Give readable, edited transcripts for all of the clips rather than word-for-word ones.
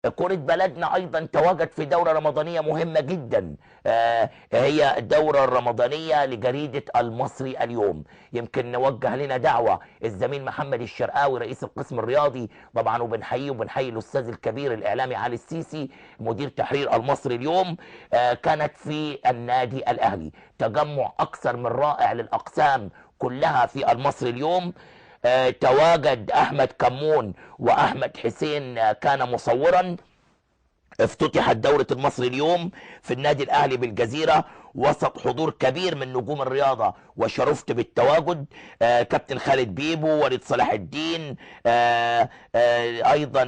كرة بلدنا أيضا تواجد في دورة رمضانية مهمة جدا، هي الدورة الرمضانية لجريدة المصري اليوم. يمكن نوجه لنا دعوة الزميل محمد الشرقاوي رئيس القسم الرياضي طبعا، وبنحييه وبنحيي الأستاذ الكبير الإعلامي علي السيسي مدير تحرير المصري اليوم. كانت في النادي الأهلي تجمع أكثر من رائع للأقسام كلها في المصري اليوم. تواجد أحمد كمون وأحمد حسين كان مصورا. افتتحت دورة المصري اليوم في النادي الأهلي بالجزيرة وسط حضور كبير من نجوم الرياضة، وشرفت بالتواجد كابتن خالد بيبو، وليد صلاح الدين، أيضا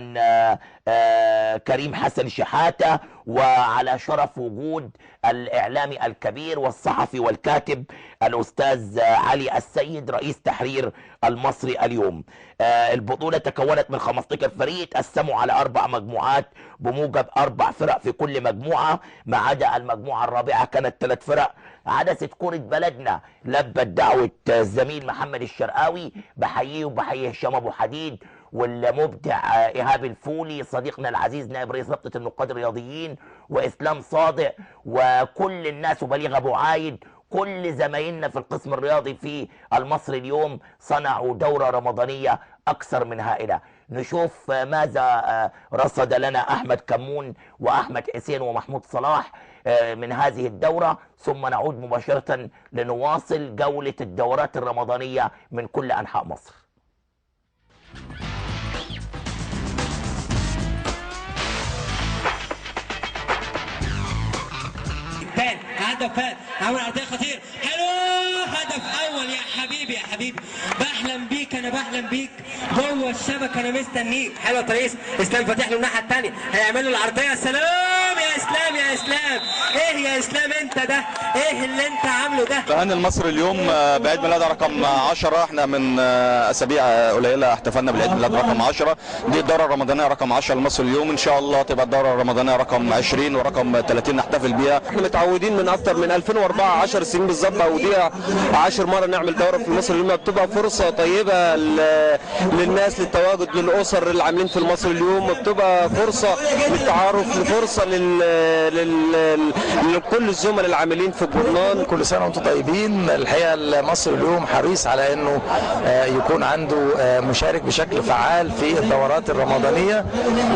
كريم حسن شحاتة، وعلى شرف وجود الإعلامي الكبير والصحفي والكاتب الأستاذ علي السيد رئيس تحرير المصري اليوم. البطولة تكونت من 15 فريق تقسموا على 4 مجموعات بموجب 4 فرق في كل مجموعة، ما عدا المجموعة الرابعة كانت 3 فرق. عدسة كرة بلدنا لبت دعوة الزميل محمد الشرقاوي، بحييه وبحيي هشام أبو حديد والمبدع إيهاب الفولي صديقنا العزيز نائب رئيس رابطة النقاد الرياضيين، وإسلام صادق، وكل الناس، وبليغ أبو عايد، كل زمايلنا في القسم الرياضي في المصري اليوم صنعوا دورة رمضانية أكثر من هائلة. نشوف ماذا رصد لنا أحمد كمون وأحمد حسين ومحمود صلاح من هذه الدورة، ثم نعود مباشرة لنواصل جولة الدورات الرمضانية من كل أنحاء مصر. هدف فات، عمل عرضية خطير، حلو، هدف أول يا حبيبي يا حبيبي، بحلم بيك، أنا بحلم بيك جوه الشبكة، أنا مستنيك. حلوة تريس، إسلام فاتح له الناحية الثانية، هيعمل له العرضية، سلام يا إسلام يا إسلام، إيه يا إسلام أنت ده؟ إيه اللي أنت عامله ده؟ بهني المصري اليوم بعيد ميلاد رقم 10، إحنا من أسابيع قليلة احتفلنا بالعيد ميلاد رقم 10، دي الدورة الرمضانية رقم 10 للمصري اليوم، إن شاء الله تبقى الدورة الرمضانية رقم 20 ورقم 30 نحتفل بيها. إحنا متعودين من أكتر من 2004 10 سنين بالظبط، أو دي 10 مرة نعمل دورة في المصري اليوم. بتبقى فرصة طيبة للناس للتواجد، للأسر اللي عاملين في المصري اليوم، بتبقى فرصة للتعارف، فرصة لكل الزملاء العاملين في الجورنال. كل سنة وانتم طيبين. الحقيقة المصري اليوم حريص على انه يكون عنده مشارك بشكل فعال في الدورات الرمضانية،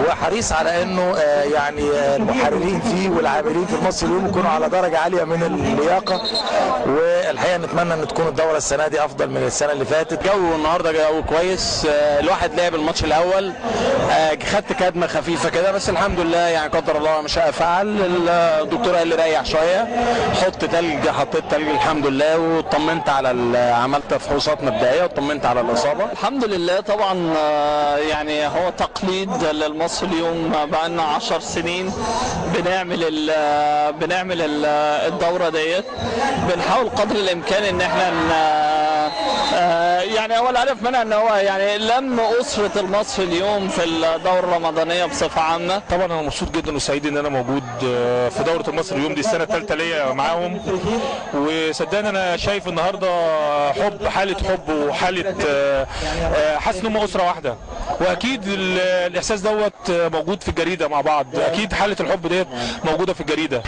وحريص على انه يعني المحررين فيه والعاملين في المصري اليوم يكونوا على درجة عالية من اللياقة، والحقيقة نتمنى ان تكون الدورة السنة دي افضل من السنة اللي فاتت. جو النهارده جو كويس، الواحد لعب الماتش الاول خدت كدمة خفيفة كده، بس الحمد لله يعني قدر الله مش فعل. الدكتور قال لي ريح شوية، حط تلج، حطيت تلج الحمد لله، وطمنت على عملت فحوصات مبدئية وطمنت على الاصابة الحمد لله. طبعا يعني هو تقليد للمصري اليوم، بقى لنا 10 سنين بنعمل الدورة ديت، بنحاول قدر الامكان ان احنا يعني هو الهدف منها ان هو يعني لم اسره المصري اليوم في الدورة الرمضانية بصفة عامة. طبعا انا مبسوط جدا وسعيد ان انا موجود في دوره المصري اليوم، دي السنة الثالثة ليا معاهم، وصدقني انا شايف النهارده حب، حاله حب وحاله، حاسس ان هم اسره واحدة، واكيد الاحساس دوت موجود في الجريدة مع بعض، اكيد حاله الحب ديت موجودة في الجريدة.